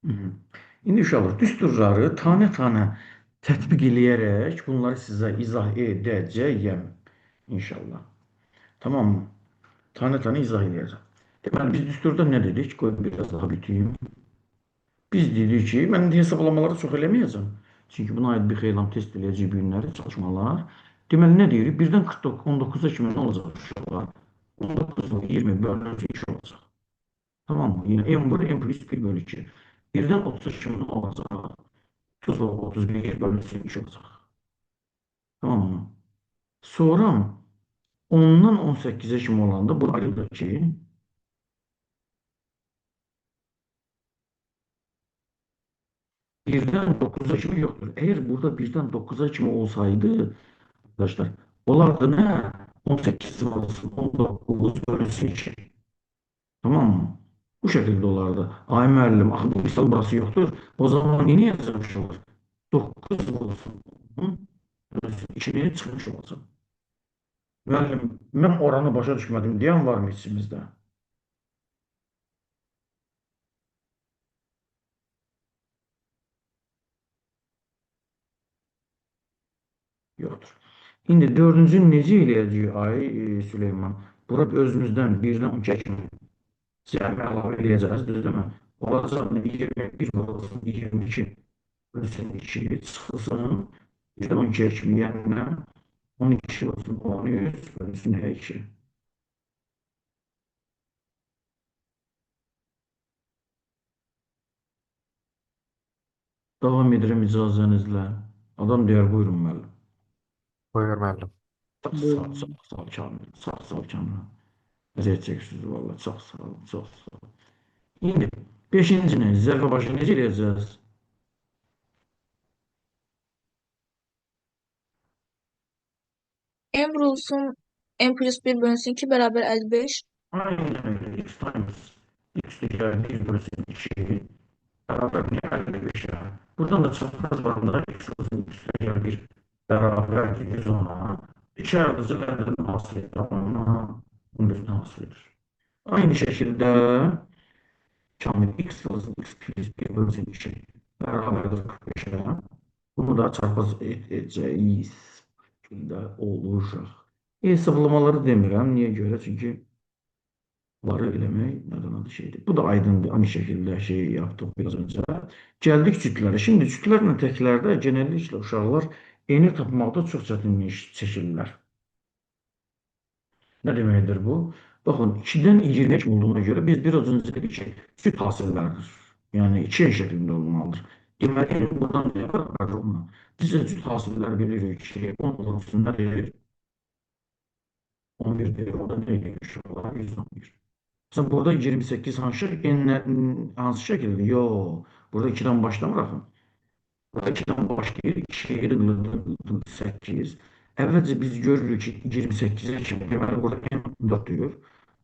Hı -hı. İndi uşaqlar, düsturları tane-tane tətbiq eləyərək bunları sizə izah edəcəyəm inşallah. Tamam mı? Tane-tane izah edəcəm. Deməli, biz düsturda nə dedik? Qoy biraz daha biteyim. Biz dedik ki, mən indi hesablamaları çox eləməyəcəm. Çünki buna aid bir xeyli test eləyəcəyik bu günləri, çalışmalar. Deməli, nə deyirik? 1-dən 49, 19-a kimi nə olacaq uşaqlar? 19 20 bölünsün 2 olacaq. Tamam mı? Yəni, M vur, M plus 1 bölü 2. 1-dən 30 kimi nə olacaq? 30 31 bölünsün 2 olacaq. Tamam mı? Sonra 10-dan 18-ə kimi olanda bu ayrılır ki, 1-dən 9-a kimi yoxdur. Əgər burada 1-dən 9-a kimi olsaydı, arkadaşlar, olardı nə? 18 olsun, 19 bölünsün 2. Tamam mı? Bu şekilde olardı. Ay müəllim, axı bu misal burası yoxdur. O zaman nə yazmış olur? 9 olsun, 10 bölünsün 2-ni çıxmış olacaq. Müəllim, mən oranı başa düşmədim deyən var mı içimizdə? Yoxdur. İndi dördüncü necə eləyəcəyik ay Süleyman? Bura özümüzdən 1-dən 12-yə kimi cəmi əlavə eləyəcəyiz, düz demə? Olacaq 21 olsun, 22 bölsün 2 çıxılsın 1-dən 12-yə kimi, yəni nə? 12 olsun, 13 bölsün 2. Davam edirəm icazənizlə. Adam deyər, buyurun müəllim. Buyur müəllim. Çox sağ ol, Buyurun. çox sağ ol Kamil. Çox sağ ol Kamil. Əziyyət çəkirsiniz valla. Çox sağ ol, çox sağ ol. İndi beşincini zərfə başı necə eləyəcəyiz? M vurulsun M plus 1 bölünsün 2 beraber 55. Aynen öyle. X times X gəlir 1 bölünsün 2 beraber niye 55'e? Buradan da çapraz varında X olsun X gəlir 1 beraber 110'a. İki ardıcıl əldən hasıl edir. Tamam. 11'den hasıl edir. Aynı şekilde Kamil X olsun X plus 1 bölünsün 2 beraberdir 45'e. Bunu da çarpaz edeceğiz. Şekilde olacaq. Hesablamaları demirəm. Niyə görə? Çünki bunları eləmək nədən adı şeydir. Bu da aydındır. Aynı şekilde şey yaptık biraz önce. Gəldik cütlərə. Şimdi cütlərlə təklərdə genellikle uşaqlar eni tapmaqda çox çətinlik çəkirlər. Nə deməkdir bu? Baxın, 2-dən 20-yə kimi olduğuna görə biz biraz öncə dedik ki, cüt hasillərdir. Yəni 2 en şəklində olmalıdır. Deməli, en buradan nəyə bərabərdir onunla? Biz də cüt hasillər bilirik ki, 10 olsun nədir? 11-dir. O da nə edir uşaqlar? 111. Məsələn, burada 28 hansı, hansı şəkildə? Yox, burada 2-dən başlamır axı. Burada 2-dən başlayır, 2, 7, 8. Əvvəlcə biz görürük ki, 28-ə kimi, deməli, burada n 4 deyir.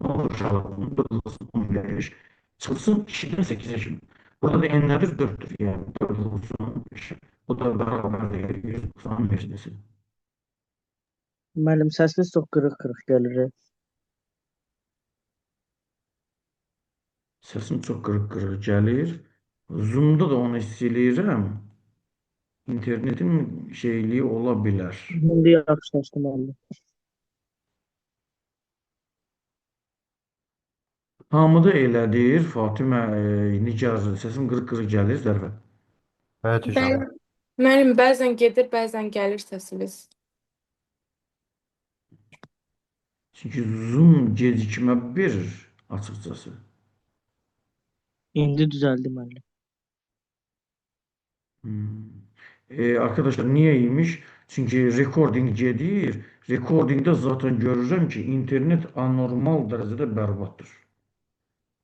Nə olur uşaqlar? 4 olsun, 15. Çıxılsın 2-dən 8-ə kimi. Burada da n nədir? 4-dür. Yəni, 4 olsun, 5. O da bərabər 195 desin. Müəllim, səsiniz çox qırıq-qırıq gəlir. Səsim çox qırıq-qırıq gəlir. Zoom'da da onu hiss eləyirəm. İnternetin şeyliği ola bilər. İndi yaxşılaşdı müəllim. Hamıda elədir. Fatimə, Nigar, səsim qırıq-qırıq gəlir Zərfə. Evet hocam. Bəli. Müəllim, bəzən gedir, bəzən gəlir səsiniz. Çünki Zoom gecikmə verir açıqcası. İndi düzəldi müəllim. Arkadaşlar niyeymiş? Çünki recording gedir. Recordingdə zaten görürəm ki, internet anormal dərəcədə bərbaddır.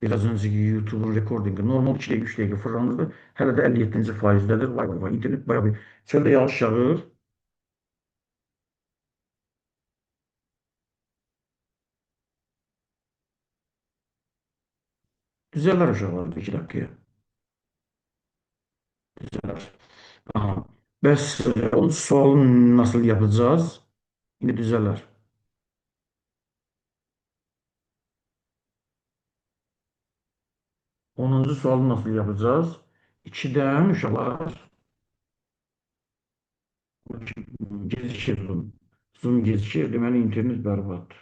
Biraz önceki YouTube'un recordingi normal 2 dəqiqə, 3 dəqiqə fırlanırdı. Hələ də 57-ci faizdədir. Vay vay vay, internet bayağı bir çöldə yağış yağır. Düzələr uşaqlar 2 dəqiqəyə. Düzələr. Aha. Bəs o sualı nasıl yapacağız? İndi düzələr. 10. Sualı nasıl yapacağız? 2-dən uşaqlar gecikir Zoom. Zoom gecikir, deməli internet bərbaddır.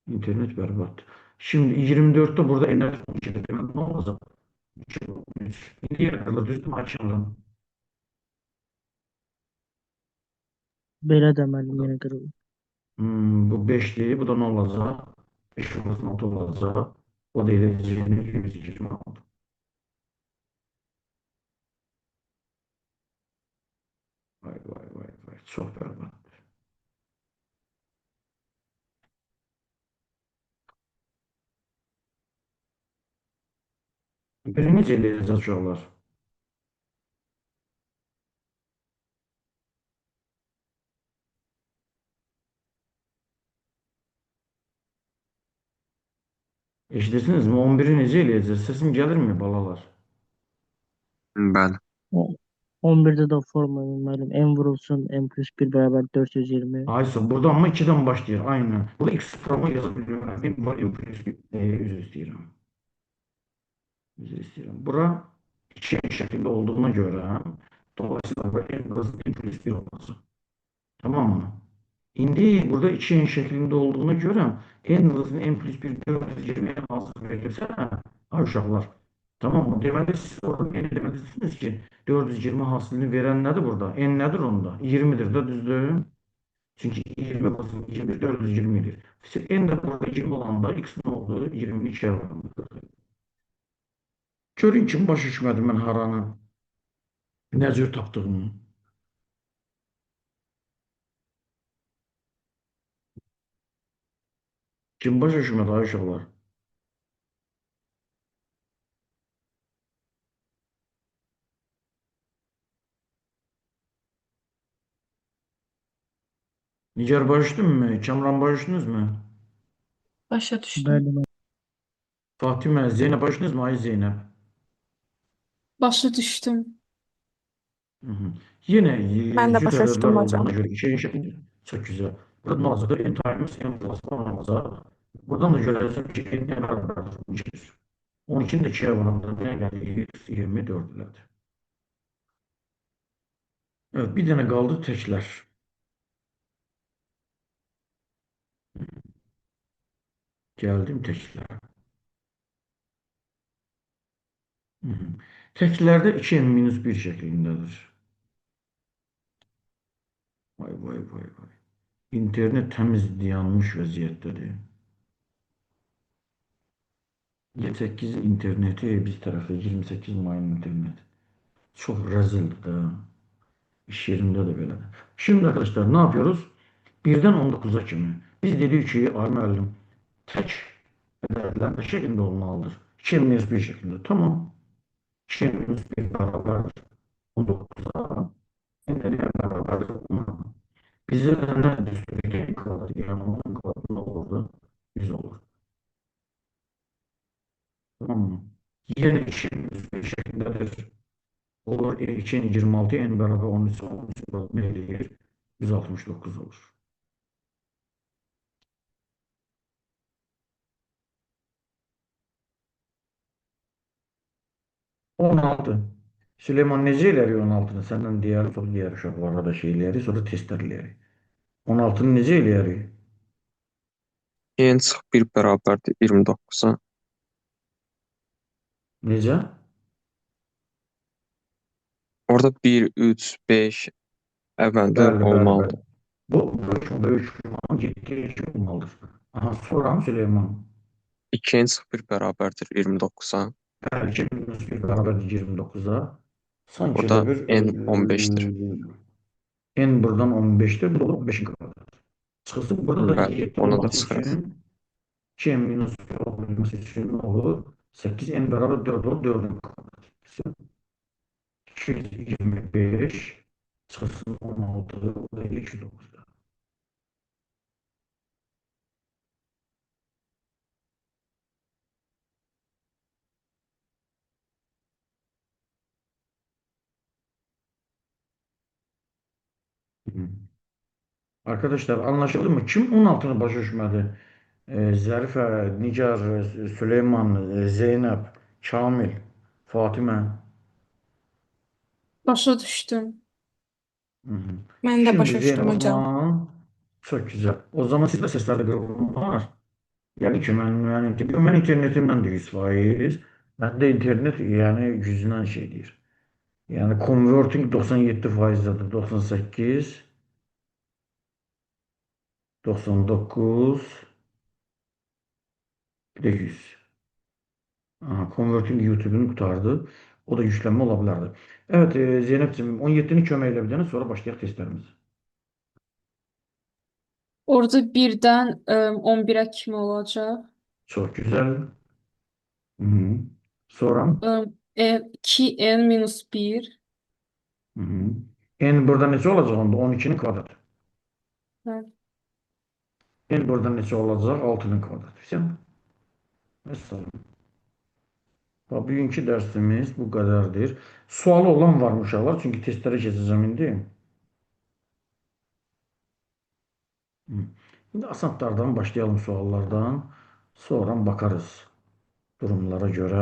İnternet bərbaddır. Şimdi 24-də burada n 12-dir. Deməli nə olacaq? 2, 13. İndi yenə qırılır, düzdürmü Ayşəmran? Belə də müəllim yenə qırılır. Bu 5-dir, bu da nə olacaq? 5 olacaq, 6 olacaq. O da eləyəcəyini 126. Vay vay vay vay, çox bərbad. Belə necə eləyəcək uşaqlar? Eşidirsinizmi? 11-i necə eləyəcək? Səsim gəlirmi balalar? Bəli. 11-də də forma müəllim. M vurulsun, M plus 1 bərabər 420. Aysa, burada amma 2-dən başlayır. Aynen. Burada x forma yaza bilmirəm. M var, M plus 1. Üzr istəyirəm. Üzr istəyirəm. Bura 2 şəklində olduğuna görə, dolayısıyla bura M vurulsun, M plus 1 olacaq. Tamam mı? İndi burada 2 n şəklində olduğuna görə n vurulsun, M plus 1 420 n hazır verilirsə, ha uşaqlar. Tamam mı? Deməli, siz orada yenə deməlisiniz ki, 420 hasilini verən nədir burada? N nədir onda? 20-dir də, düzdür? Çünki 20 vurulsun, 20, 420 edir. N də burada 20 olanda x nə oldu? 22-yə oranında. Görün kim başa düşmədi mən haranı, nə cür tapdığımı. Kim başa düşmədi ay uşaqlar? Nigar başa düşdünmü? Kamran başa düşdünüz mü? Başa düşdüm. Bəli müəllim. Fatimə, Zeynəb başa düşdünüz mü? Ay Zeynəb. Başa düşdüm. Hı -hı. Yenə Mən də cüt başa düşdüm ədədlər hocam. olduğuna görə iki şəklində çox güzel. Burada nə olacaq? N times N plus 10 olacaq. Buradan da görəcək ki, N nə bərabərdir? 12-dir. 12-nin də 2-yə vuranda nə gəlir? 24 elədi. Evet, bir dənə qaldı təklər. Gəldim təklərə. Hı -hı. Təklərdə 2n minus 1 şəklindədir. Vay vay vay vay. İnternet təmiz dayanmış vəziyyətdədir. 28 interneti biz tərəfdə 28 mayın interneti. Çox rəzildir də. İş yerində də belədir. Şimdi arkadaşlar ne yapıyoruz? 1-dən 19-a kimi. Biz dedik ki, ay müəllim, tək ədədlər nə şəkildə olmalıdır? 2 minus 1 şəklində. Tamam. 2 minus 1 bərabərdir 19-a. N də bərabərdir 10-a. Bizə də nə düstur kalır? Yəni 10 kvadratı nə olurdu? 100 olur. Tamam mı? Yenə 2 minus 1 şəklindədir. Olur 2 26 n bərabər 13 13 nə eləyir? 169 olur. 16. Süleyman necə elərik 16-nı? Səndən deyərik, sonra digər uşaqlara da şey eləyərik, sonra testlər eləyərik. 16-nı necə eləyərik? N çıx 1 bərabərdir 29-a. Necə? Orada 1, 3, 5 əvvəldə Bəli, bəli, olmalıdır. bəli. Bu böyük, böyük 7 2 olmalıdır. Aha, sonra Süleyman. 2 n çıx 1 bərabərdir 29-a. Bəli, 2 minus 1 bərabərdir 29-a. Sanki Burada elə bir n 15-dir. N buradan 15-dir. Bu da 15-in kvadratı. Çıxılsın burada da Bəli, 7 ona da olması çıxırıq. üçün 2 n minus 1 olması üçün nə olur? 8 n bərabər 4 olur. 4-ün kvadratı. 225 çıxılsın 16, o da 209-da. Arkadaşlar anlaşıldı mı? Kim 16'nı başa düşmədi? Zərifə, Nigar, Süleyman, Zeynəb, Kamil, Fatimə. Başa düşdüm. Hı -hı. Mən də Şimdi başa Zeynep düşdüm o hocam. zaman çok güzel. O zaman sizdə səslərdə qırılma var. Yəni ki, mən internetimdən də 100%. Məndə internet yəni gücündən şey deyir. Yəni converting 97%-dir. 98, 99, bir də 100. Aha, converting YouTube'un qurtardı. O da yüklənmə ola bilərdi. Evet, Zeynep'ciğim 17'ni kömək elə bir dənə, sonra başlayaq testlerimize. Orada 1-dən 11-ə kimi olacaq. Çok güzel. Hı -hı. Sonra 2n minus 1. hı -hı. N burada necə olacaq onda? 12'nin kvadratı. Bəli. N burada necə olacaq? 6'nın kvadratı. Vəssalam. Bax, bugünkü dərsimiz bu qədərdir. Sualı olan var mı uşaqlar? Çünki testlərə keçəcəm indi. Hı. İndi asantlardan başlayalım suallardan. Sonra bakarız durumlara görə.